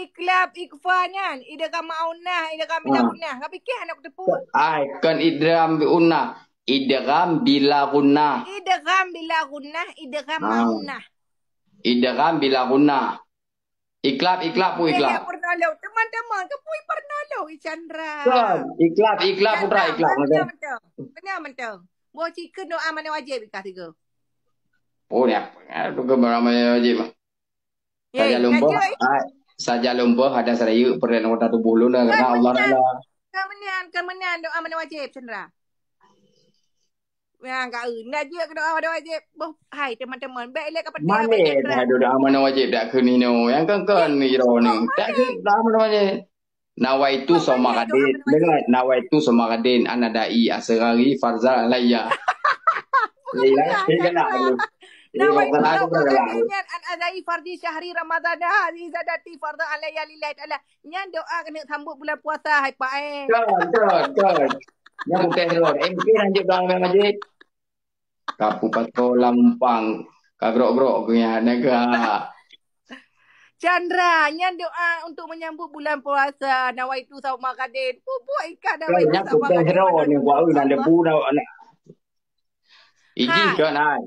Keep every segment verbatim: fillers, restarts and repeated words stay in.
Iklab, ikfa nyan, idgham ma'unah, idgham bila gunnah. Ka pikir hana kuteupeu. Ai, kon idgham bi unnah. Idgham bila gunnah. Idgham bila gunnah, idgham ma'unah. Idgham bila gunnah. Iklab, iklab pu iklab. Ya, pernah lo. Teman-teman, ke pui pernah lo, Chandra. Kon, iklab, iklab putra iklab. Betul, betul. Betul, betul. Boh cikeu doa mana wajib ikah tiga. Oh, ni apa? Aduh, ke mana wajib? Saja lumpoh, ah, saja lumpoh ada serayu peureulèe anggota tuboh lôn karena Allah Taala. Kemenyan, kemenyan doa mana wajib, Chandra. Ya, enggak, nak jeuet ke doa mana wajib. Boh, hai, teman-teman. Baik, lé ka petik. Mana ada doa mana wajib tak kena ni? Yang kan kan ni, Ro, ni. Tak ada doa mana wajib. Nawaitu sauma ghadin. Dengar, nawaitu sauma ghadin an adai asghari farzan alayya. Nawaitu sauma ghadin an adai fardhi syahri ramadhana hadhihi zadati fardhan alayya lillahi ta'ala. Nyan doa keuneuk sambot bulan puasa, hai Pak, eh. Kan, kan, kan. Nyan bukan doa. Eh, mungkin lanjut doa dengan masjid. Kapu pato lampang. Ka grok-grok keu nyan, naga. Chandra, nyan doa untuk menyambut bulan puasa. Nawaitu sauma ghadin. Pupuk ikan nawaitu sauma ghadin. Nyan bukan doa ni, buat ui, nak debu, nak, nak. Ijih kan, hai.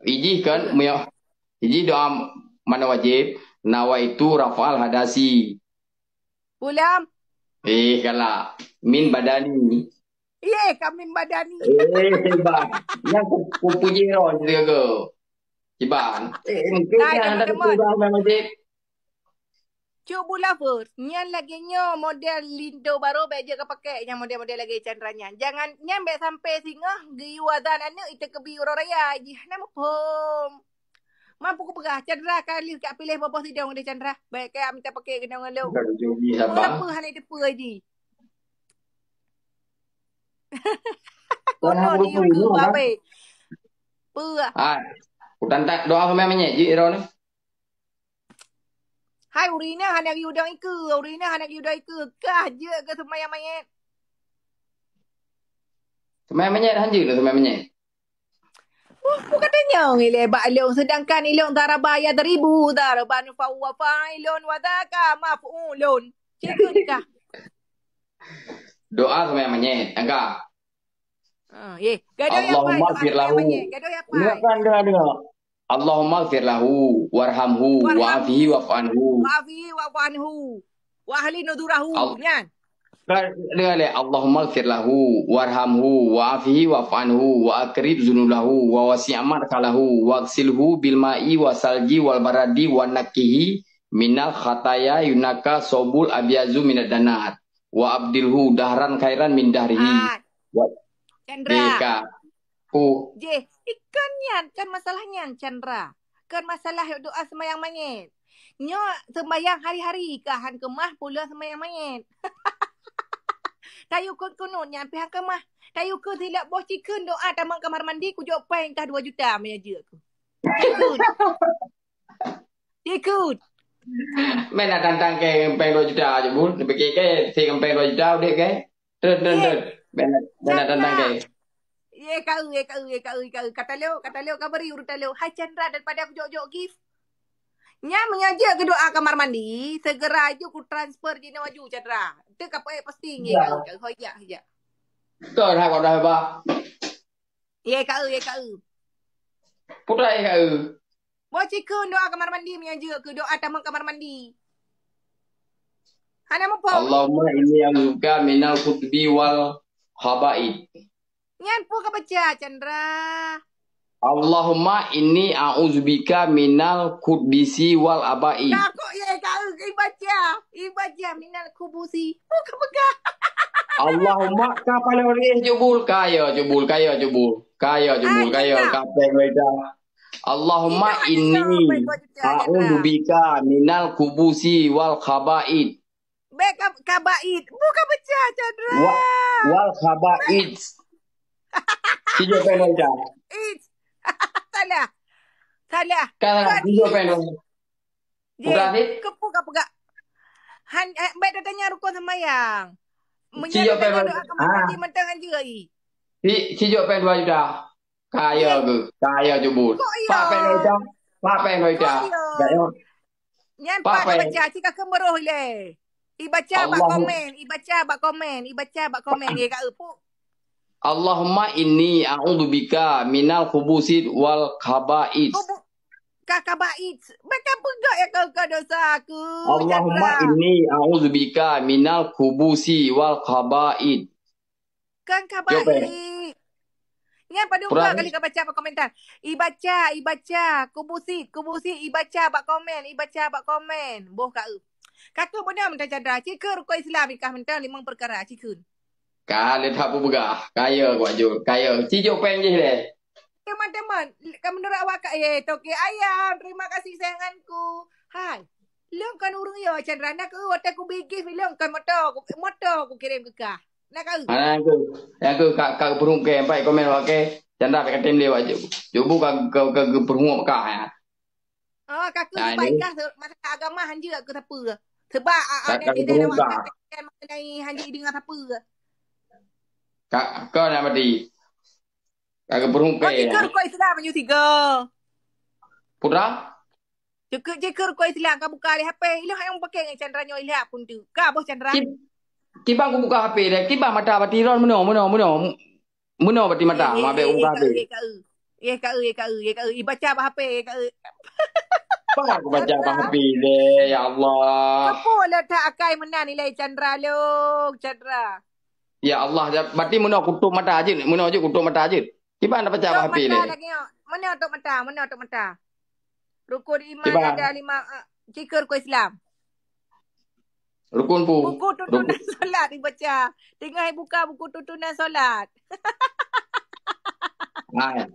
Ijih kan, meunyoe ijih doa mana wajib, nawaitu raf'al hadasi. Pulang. Eh, kalah. Min badani. Ye, ka min badani. Eh, hebat. Nyan ku, ku puji Ro juga ke. Kiban. Eh, mungkin hai, yang ada teman-teman. Keturunan masjid. Cuk Bula First, nyan lagèe nyoe model linto baru, bèk jeuet ka pakai nyan model-model lagèe Chandra nyan. Jangan, nyan bèk sampai singoh geuyue azan aneuk iteukeubi uroe raya jih. Hana muphom. Mampu kupeugah, Chandra ka lheueh ka piléh boh-boh sidong deh Chandra. Bèk ka minta pakai keunoe ngon lôn. Bukan juri sabar. Kenapa hana iteupeu jih? Konon di YouTube, abang. Peue? Ah, kutantak doa keu manyét jih Ro ni. Hai, ureueng inong hana geuyue udong ikeue, ureueng inong hana geuyue udong ikeue, kah jeuet keu seumayang manyét. Seumayang manyét, han jeuet lôn seumayang manyét. Wah, bukan tanyong ilèe bak lôn, sedangkan ilôn daraba yadribu darban fahuwa fa'ilun wa dzaka maf'ulun. Cikot kah? Doa seumayang manyét, angka. Ha, ye. Gadoh ya, Allahumma pai, doa ighfir seumayang lahu. Manyét. Gadoh ya, pai. Dengarkan, dengar, dengar. Allahumma ighfir lahu, warhamhu, wa'afihi wa'fu anhu. Wa'afihi wa'fu anhu. Wa ahli nuzurahu. Al-, nyan. Dengar lé, Allahumma ighfir lahu, warhamhu, wa'afihi wa'fu anhu, wa aqrib zunulahu, wa wasi' madkhalahu, waghsilhu bil ma'i wa salji wal baradi wa naqqihi minal khataya yunaka sobul abyazu minad danar. Wa abdilhu dahran khairan min dahrihi. Ah. Wa Chandra. Deka. Pu. Jih, ikon nyan, kan masalah nyan, Chandra. Kan masalah doa seumayang manyét. Nyoe seumayang hari-hari ka han keumah pula seumayang manyét. Tayue kunut-kunut nyan pih han keumah. Tayue keu silap boh cikheun doa tamong kamar mandi kujok péng kah dua juta meunyo jeuet ku. Cikheun. Cikheun. Meunan tantang kèe péng dua juta, Cuk Bul. Dipikir kèe, si péng dua juta udép kèe. Trön, trön, trön. Bèk na, bèk na tantang kèe. Ye, ka eu, ye, ka eu, ye, ka eu, ye, ka eu. Ka talô, ka talô, ka bri ureueng talô. Hai Chandra, daripada kujok-jok gift. Nyan meunyo jeuet keu doa kamar mandi, segera ju kutransfer jinoe aju Chandra. Teu ka peuék posting ye, ka eu, ka eu. Hoi, jak, jak. Betul, hai, wadah, bah. Ye, ka eu, ye, ka eu. Putra, ye, ka eu. Boh cikheun doa kamar mandi meunyo jeuet keu doa tamong kamar mandi. Hana muphom. Allahumma inni a'udzubika minal khubsi wal khaba'its. Nyan peue ka baca, Chandra? Allahumma inni a'udzubika minal khubsi wal khaba'its. Nah, kok ye ka eu ibaca? Ibaca minal khubusi. Peue ka peugah? Allahumma ka paléng rih Cuk Bul, ka ya Cuk Bul, ka ya Cuk Bul. Ka ya Cuk Bul, ka ya, ka péng lom dah. Allahumma inni a'udzubika minal khubusi wal khaba'its. Bèk ka, khaba'its. Bukan pecah, Chandra. Wa-, wal khaba'its. Sijok péng lom dah. Its. Salah. Salah. Kan sijok péng lom. Bukan, Sid? Kepu ka peugah. Han, eh, bèk tatanya rukon seumayang. Meunyo tatanya doa kamar mandi mantong han jeuet. Si, sijok péng dua juta. Kaya ke? Kaya Cuk Bul. Kok iya? Pak péng dua juta. Pak péng dua juta. Kok iya? Nyan pat baca, cit ka keumeurôh ilèe. Ibaca bak komen, ibaca bak komen, ibaca bak komen. Ye ka eu pu. Allahumma inni a'udzubika minal khubusi wal khaba'its. Khubu-, ka khaba'its. Bèk ka peugah ya keu, keu dosa aku. Allahumma inni a'udzubika minal khubusi wal khaba'its. Kan ka baik. Nyan padum dua kali ka baca bak komentar. Ibaca, ibaca, kubusit, kubusit, ibaca bak komen, ibaca bak komen. Boh ka eu. Ka keuh beuna mantong Chandra. Cikheun rukon Islam ikah mantong limong peukara, cikheun. Ka lheueh that peugah. Kaya kuat jeuet. Kaya. Ci jok péng jih lé. Teman-teman, ka meunurot awak ka, eh, toke ayam, terima kasih sayanganku. Hai. Lôn kon ureueng yo Chandra, na keu watèe kubri gift lôn kon moto, moto kukirém keu kah. Na ka eu? Hana nyang keu, nyang keu ka, ka geupeurhom keu, empat komen wak keu, Chandra bèk katem lé wak jok. Jok bu ka, ka, ka geupeurhom kah ya. Oh, ka keu sebab ikah masalah agama hanjeuet keu sapeue. Sebab a, a, ka geupeurhom kah. Mengenai hanjeuet deungon sapeue. Ka, ka nak mati. Ka geupeurhom keu. Kau cikheun kau Islam nyoe tiga. Putra? Cikheun, cikheun kau Islam ka buka lé H P. Ilôn hayang pakai ngon Chandra nyoe ilak pun tu. Ka boh Chandra. Ki-, kiban kubuka H P deh. Kiban mata bati ron meunoe, meunoe, meunoe. Meunoe bati mata, mabek kubuka H P. Ye ka eu, ye ka eu, ye ka eu, ye ka eu. Ibaca bak H P, ye ka eu. Apa kubaca bak H P deh, ya Allah. Apa le that akai meunan ilai Chandra lôn, Chandra. Ya Allah, ya, berarti meunoe kutôp mata jeuet, meunoe jeuet kutôp mata jeuet. Kiban na pacah bak H P lé. Meunoe tôp mata, meunoe tôp mata. Rukun iman ada lima, eh, cikheun rukun Islam. Rukun pu-, buku tuntunan solat dibaca. Teungoh buka buku tuntunan solat. Hai.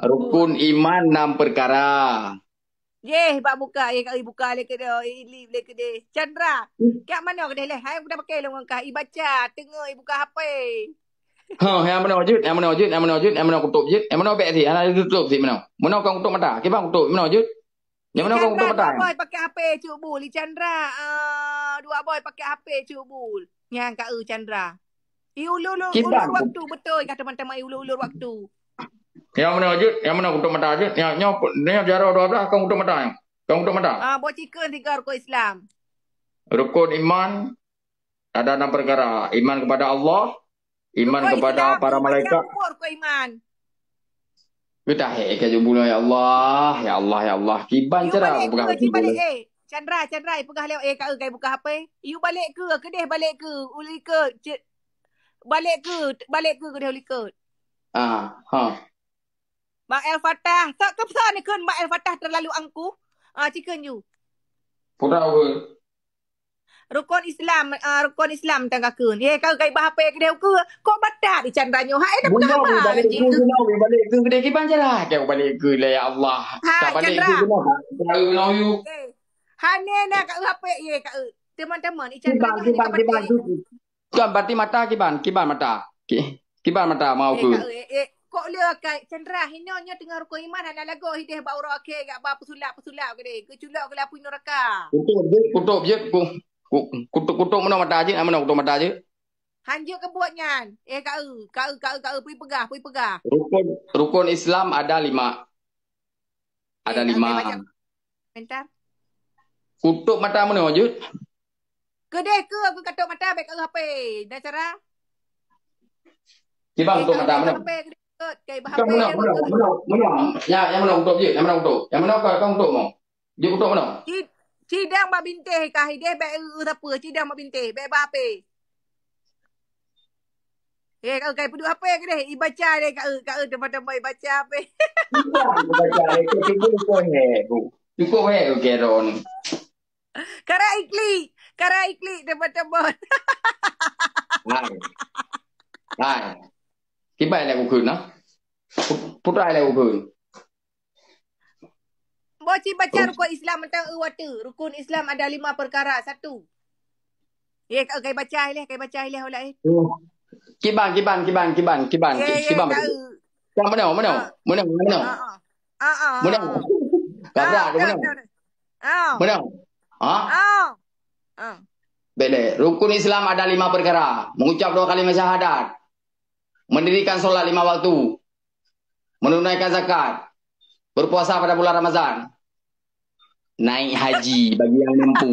Rukun iman enam perkara. Yeh, bak buka, yeh, ka buka lé keudeh, ilip lé keudeh. Chandra, kiak manoe keudeh leh? Hai, udah pakai lôn ngon kah, ibaca, teungoh ibuka H P. Ha, nyang manoe jeuet, nyang manoe jeuet, nyang manoe jeuet, nyang manoe kutôp jeuet, nyang manoe bèk sit, hana tutôp sit manoe. Manoe kon kutôp mata, kiban kutôp, manoe jeuet. Nyang manoe kon kutôp mata. Dua boy pakai H P cuk bul, Chandra. Ah, dua boy pakai H P cuk bul. Nyang ka eu Chandra. I ulur-ulur waktu beutôi kah teman-teman, i ulur-ulur waktu. Nyang meunoe jeuet, nyang meunoe kutôp mata jeuet. Nyang, nyoe, nyoe jaroe dua blah, kon kutôp mata nyoe. Kon kutôp mata. Ah, boh cikheun tiga rukun Islam. Rukun iman ada enam perkara. Iman kepada Allah, iman kepada para malaikat. Rukun iman. Geutahé ka jeuet bunoe, ya Allah, ya Allah, ya Allah. Kiban cara buka hati bunoe. Eh, Chandra, Chandra, ipeugah lewat, eh, ka eu kai buka H P. Yue balek keu, keudeh balek keu, ulikot, balek keu, balek keu, keudeh ulikot. Ah, ha. Bang El Fatah, sok keu pesan ikheun Bang El Fatah terlalu angkuh. Ah, cikheun ju. Putra ulun. Rukun Islam, ah, rukun Islam tang ka kheun. Ye, kau kai bah H P keudeh ukeue. Kok batat di Chandra nyoe? Hai, dah bunoe, bunoe, balek keu, bunoe, balek keu keudeh kiban cara. Kau balek keu lah, ya Allah. Hai, Chandra. Kau balek keu bunoe. Kau bunoe, you. Eh, hana na ka H P ye, ka, eh. Teman-teman, i Chandra nyoe hana ka batat. Kan berarti mata kiban, kiban mata. Ki-, kiban mata mau ku. Eh, ka, eh, eh, kok le kai Chandra hino nyoe teungoh rukun iman hana lagoe hideh bak uroe akhé gak ba peusulap-peusulap keudeh. Keuculok keu lapui neraka. Kutôp jeuet, kutôp jeuet, ku-, ku-, kutôp, kutôp meunoe mata jeuet, meunoe kutôp mata jeuet. Hanjeuet keu buet nyan. Eh, ka eu, ka eu, ka eu, ka eu, pui peugah, pui peugah. Rukun, rukun Islam ada lima. Ada lima. Komentar. Kutôp mata meunoe jeuet. Keudeh keu aku katôp mata bèk ka eu H P. Dah cara? Kiban kutôp mata meunoe. Kai bah H P. Meunoe, meunoe, meunoe, meunoe. Ya, yang meunoe kutôp jeuet, yang meunoe kutôp. Yang meunoe kau, kau kutôp mo. Jeuet kutôp meunoe. Ci-, cidang bak bintéh kah ideh bèk eu sapeue, cidang bak bintéh, bèk bah H P. Eh, ka eu kai peuduek H P keudeh, ibaca deh, ka eu, ka eu teumpat-teumpat ibaca H P. Ibaca deh, cukup pun he, bu. Cukup he, bu, kero ni. Kara iklik, kara iklik teumpat-teumpat. Hai. Hai. Kiban lé kukheun nah. Pu-, putra lé kukheun. Boh ci baca rukun Islam mantong eu watèe. Rukun Islam ada lima perkara. Satu. Ye, ka, kai baca ileh, kai baca ileh ulah eh. Kiban, kiban, kiban, kiban, kiban. Ye, ye, kiban. Ka meunoe, meunoe, meunoe, meunoe. Ah, ah. Ah, ah. Meunoe. Ka brat, meunoe. Ah. Meunoe. Ha? Ah. Ah. Bele. Rukun Islam ada lima perkara. Mengucap dua kalimat syahadat. Mendirikan sholat lima waktu. Menunaikan zakat. Berpuasa pada bulan Ramadan. Naik haji bagi yang mampu.